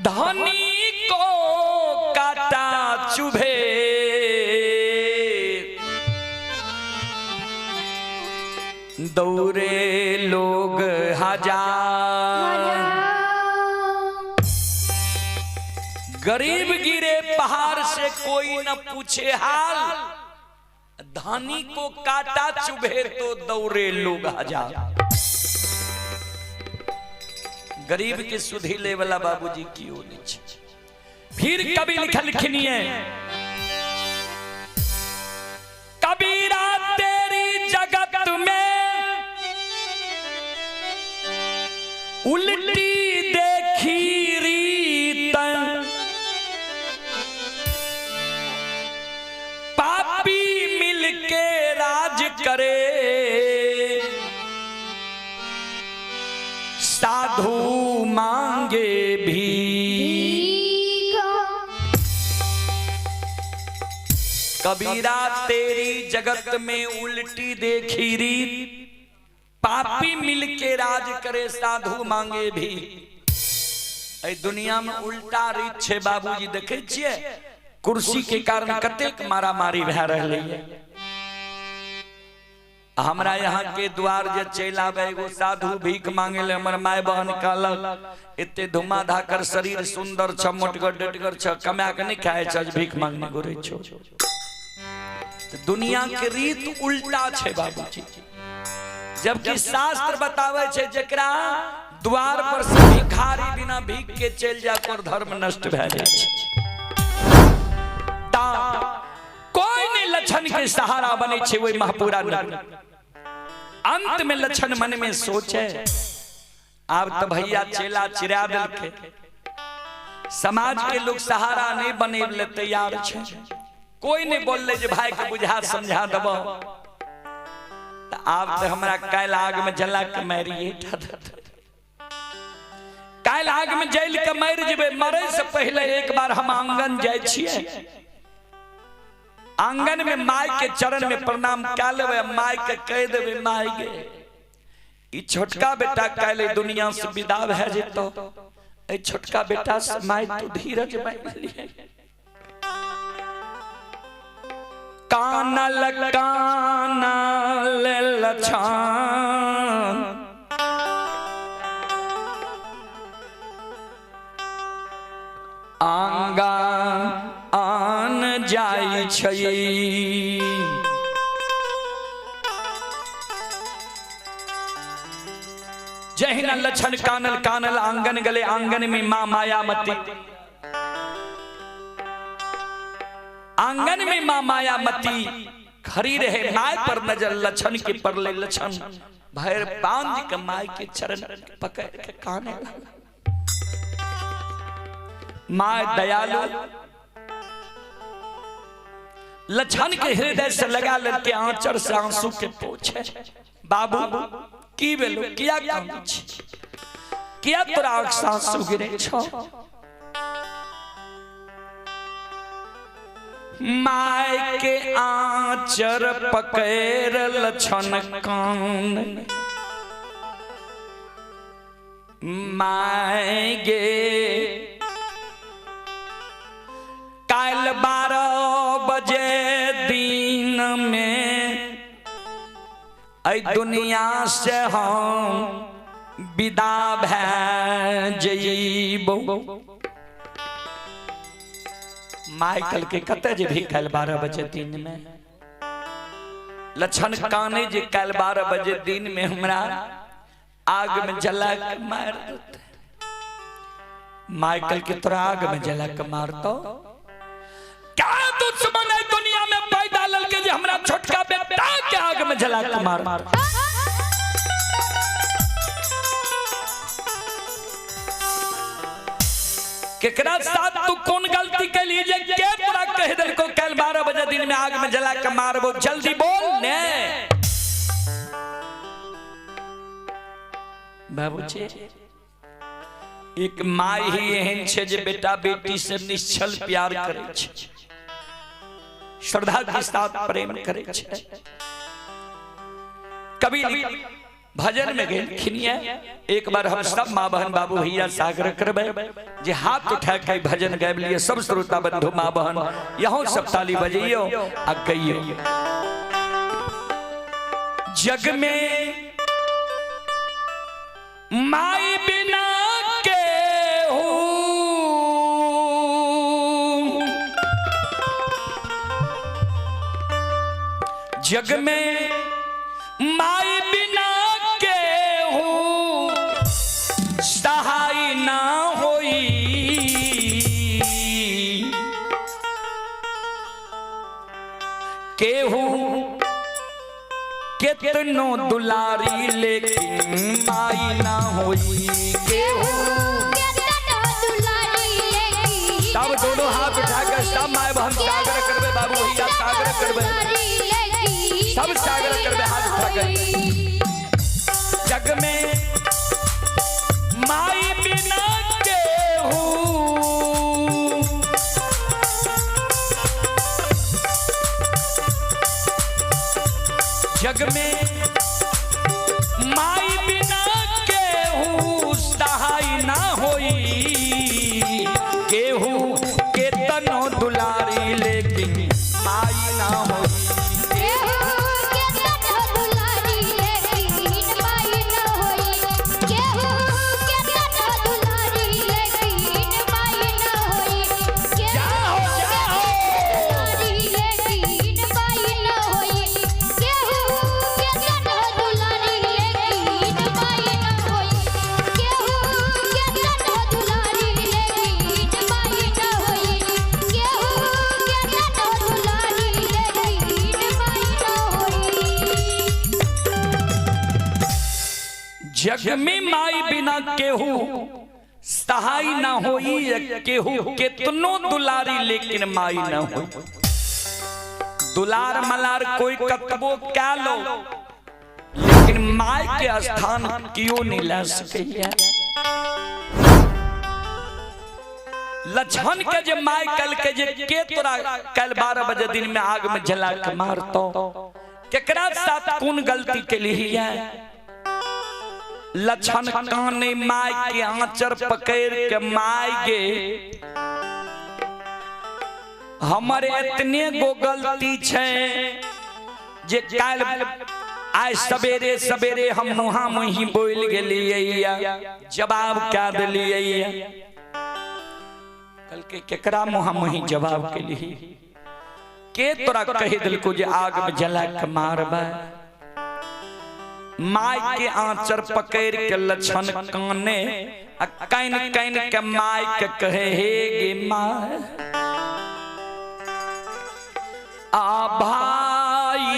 धनी को काटा चुभे, दौड़े लोग हजार। गरीब गिरे पहाड़ से कोई न पूछे हाल, धनी को काटा चुभे तो दौड़े लोग हजार। गरीब के सुधी ले वाला बाबूजी क्यों नहीं। फिर कभी लिखल है, कबीरा तेरी जगत में उल्टी देखी रीत, पापी मिलके राज करे, साधु मांगे भी। कबीरा तेरी जगत में उल्टी देखी रीत, पापी मिलके राज करे, साधु मांगे भी। ए दुनिया में उल्टा रीत छे बाबूजी, देखे छिए कुर्सी के कारण कतेक मारामारी भए रहलै। हमरा यहाँ के द्वार जे चलि आबे एगो साधु भीख मांगे ले, हमर my बहन कहलक एते धुमा धाकर शरीर सुंदर छ, मोटगर डटगर छ, कमा के नहीं खाए छ, भीख मांगने घुरै छो। दुनिया के रीत उल्टा छे बाबूजी, जबकि शास्त्र बतावे छे जेकरा द्वार पर से भिखारी बिना भीख के चलि जाय पर धर्म नष्ट भए जाइ छै। ता कोई नहीं लक्षण के सहारा बने छे ओहि महपुरा नगर। अंत में लक्षण मन में सोचे, आब तो भैया चेला चिरा देलकै, समाज के लोग सहारा नहीं बने ले तैयार छे, कोई नहीं बोलले जे भाई के बुझा समझा देबो, आब तो हमरा काल्हि आग में जला के मारिए, काल्हि आग में जल के मरि जेबै। मरे से पहले एक बार हम आंगन जाइ छियै, आंगन में माय के चरण में प्रणाम कए लेबै, माय के कहि देबै माय गे ई छोटका बेटा काल्हि दुनिया से विदा भए जेतौ, एहि छोटका बेटा से माय तू धीरज बान्हि लिहे। कानल कानल लछान आंगा आन जाइ छै, जहिना लछन कानल कानल आंगन गले, आंगन में मां मायामती, आंगन में मां मायामती खड़ी रहे, my पर नजर लछन के पड़ले, लछन भैर बांध के my के चरण पकड़ के काने लगा। My दयालु लछन के हृदय से लगा लेके आंचर से आंसू के पोछे, बाबू की भेलो, किया कानै छी, किया तोरा आंख से आंसू गिरे छौ? My के आंचर पकड़ लछन कान, my गे काल्हि 12 बजे दिन में एहि दुनिया से हम विदा भए जइबौ। माइकल के कतऽ जेबही काल्हि 12 बजे दिन में? लछन काने जे काल्हि 12 बजे दिन में हमरा आग में जला के मार देतै। माइकल के तोरा आग में जला के मारतौ? क्या दुश्मन है दुनिया में पैदा ललके जे हमरा छोटका बेटा के आग में जला के मार? केकरा साथ तू कौन गलती कैली जे के तोरा कह देलको काल्हि 12 बजे दिन में आग में जला के मारबो? जल्दी बोल ने बाबूजी। एक my ही एहन छै जे बेटा बेटी से निश्चल प्यार करै छै, श्रद्धा के साथ प्रेम करै छै। कभी भजन में गेलखिन ये। एक बार हम सब माँ बहन बाबू भैया सागर करबे जे हाथ उठा के भजन गाबि लिए सब श्रोता बंधु माँ बहन यहों सब ताली बजैयो आ गइयो। जग में माई बिना के हूँ, जग में माई बिना के हूँ सहाय ना होई, केहू केतनो दुलारी लेकिन माई ना होई, केहू केतनो दुलारी लेकिन सब दोनों हाथ उठाकर सब my बहन सागर करबे बाबू भैया सागर करबे सब सागर करबे हाथ उठाकर। जग में माई बिना केहू जग में माई बिना केहू सहाय ना होई, केहू केतनो दुलारी लेकिन माई ना होई, केहू केतनो दुलारी लेकिन माई ना होई, केहू केतनो दुलारी लेकिन माई ना होई, जाओ जाओ दुलारी लेकिन माई ना होई, केहू केतनो दुलारी लेकिन माई ना होई, केहू केतनो दुलारी लेकिन माई ना होई, केहू केतनो दुलारी लेकिन माई ना होई। जग में माई बिना केहू सहाय ना होई, केहू केतनो दुलारी लेकिन माई ना होई। दुलार मलार कोई कतबो क्या लो लेकिन माई के स्थान क्यों नहीं ला सकैया। लक्षण के जे my कल के जे के तोरा कल 12 बजे दिन में आग में जला के मारतो, केकरा साथ कौन गलती के लिए है। लक्षण काने my के आंचर पकड़ के my गे हमर इतने गो गलती छै जे काल आइ सवेरे सवेरे हम मुहा मुही बोल गेलियै, जवाब क्या दिलियै। कल के केकरा मुहा मुही जवाब के लिए के तोरा कहि दिलको जे आग में जला के मारबा। My के आंचर पकड़ के लक्षण काने आ कान कान के my के कहे हे गे my आ भाईया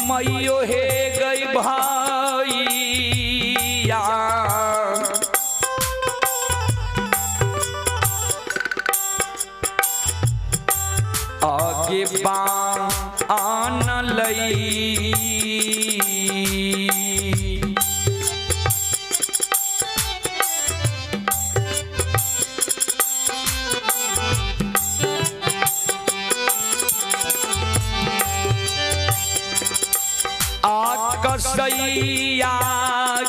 मैयो हे गई भाईया आगे बान लई आकसैया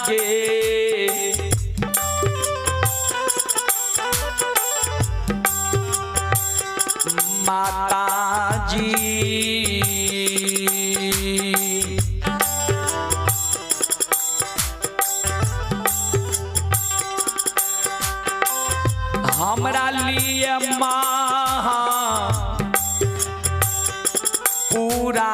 गे माता जी हमरा लिए माँ पूरा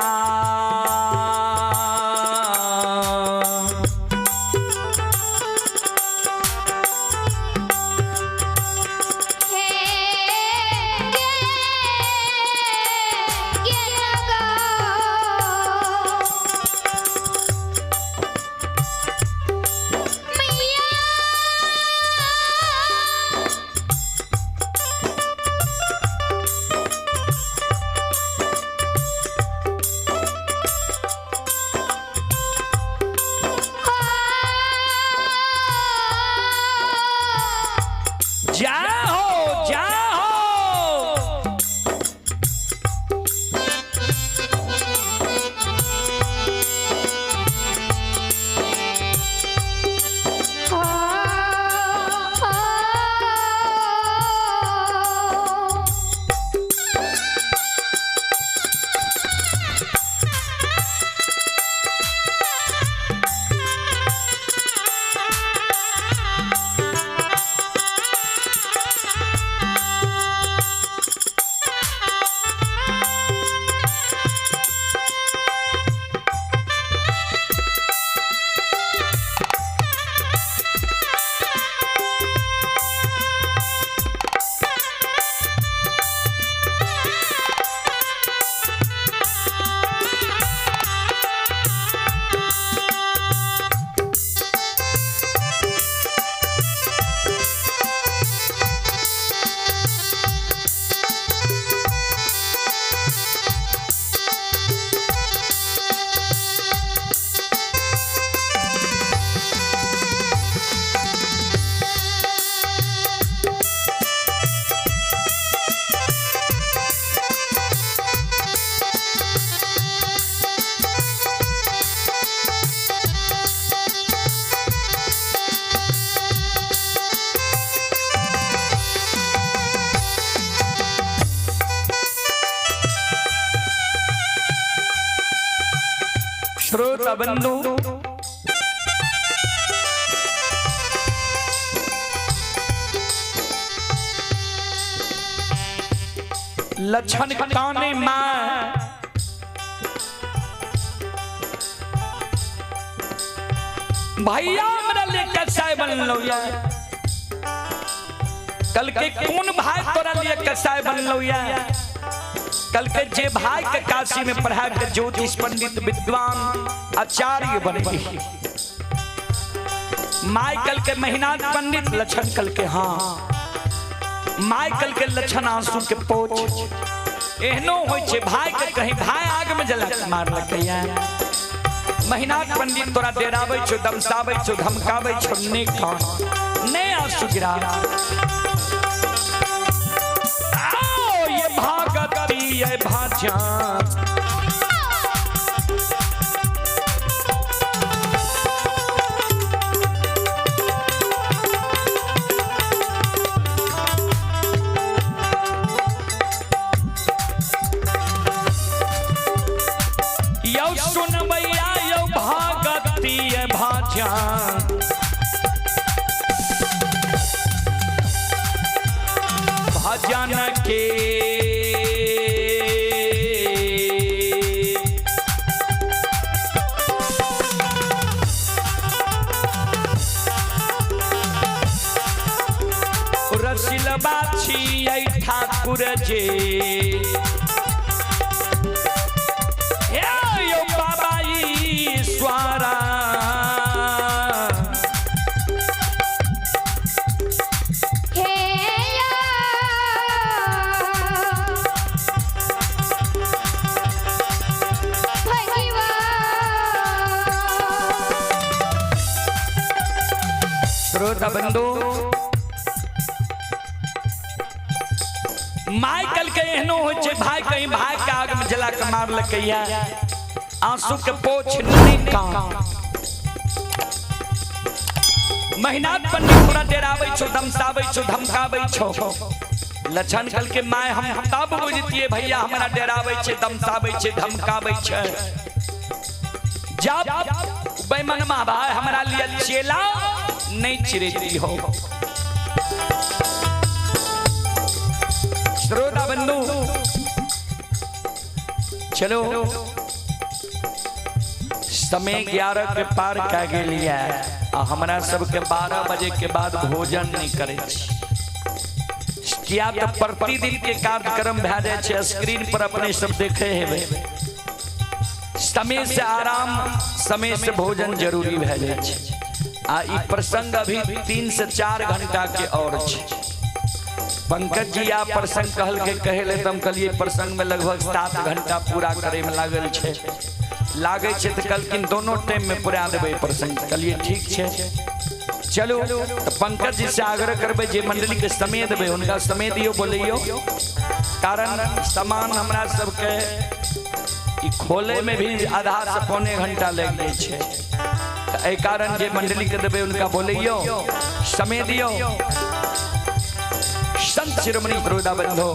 हे गे गे नगा मैया श्रोता बंधु, लक्षण काने मां भैया हमरा ले कसाई बनलो या। कल के कौन भाई तोरा लिए कसाई बनलो या? कल के जे भाई के काशी में पढ़ा के ज्योतिष पंडित विद्वान आचार्य बन गई। माई कल के महिनाथ पंडित, लक्षण कल के हाँ। माई कल के लक्षण आंसू के पोछ। एहनो होय छे भाई के कहीं भाई आग में जला के मारलकै या। महिनाथ पंडित तोरा डेराबै छौ, दमसाबै छौ, धमकाबै छौ, ने कान ने आंसू गिरा। आओ ये भागती ये भाजा, यौ सुनबैया यौ भागती ये भाजा। भजन के रसिलबा छियै ठाकुर जे। हे यौ बाबा ईश्वरा, हे या भगवान। श्रोता बंधु, माय कल के एहनो होइ छै भाई कहीं भाई के आग में जला के मारलकै या। आंसू के पोछ नहीं कान। महिनाथ पंडित तोरा डेराबै छौ, दमसाबै छौ, धमकाबै छौ। लक्षण कल के my हम तब बुझतिए भैया हमरा डेराबै छै, दमसाबै छै, धमकाबै छै। जब बेमनमा भाई हमरा लिए चेला नहीं चिरेती हो। श्रोता बंधु, चलो समय 11 के पार कै गेलियै आ हमरा सबके 12 बजे के बाद भोजन नहीं करै छी। किया तऽ प्रतिदिन के कार्यक्रम भए जाइ छै, स्क्रीन पर अपने सब देखे हेबै। समय से आराम, समय से भोजन जरूरी भए जाइ छै। आ ई प्रसंग अभी 3 से 4 घंटा के और छै। पंकज जी आ प्रसंग कहल के कहे ले तऽ हम कहलियै प्रसंग में लगभग 7 घंटा पूरा करे में लागल छै। लागै छै तऽ कहलखिन दोनों टाइम में पूरा देबै प्रसंग। कहलियै ठीक छै चलू। तऽ पंकज जी से आग्रह करबै जे मंडली के समय देबै हुनका समय दियौ, बोलैयौ। कारण सामान हमरा सबके ई खोले में भी आधा से 0.75 घंटा लागि जाइ छै। तऽ एहि कारण जे मंडली के देबै हुनका बोलैयौ, समय दियौ। संत शिरोमणि श्रोता बंधु,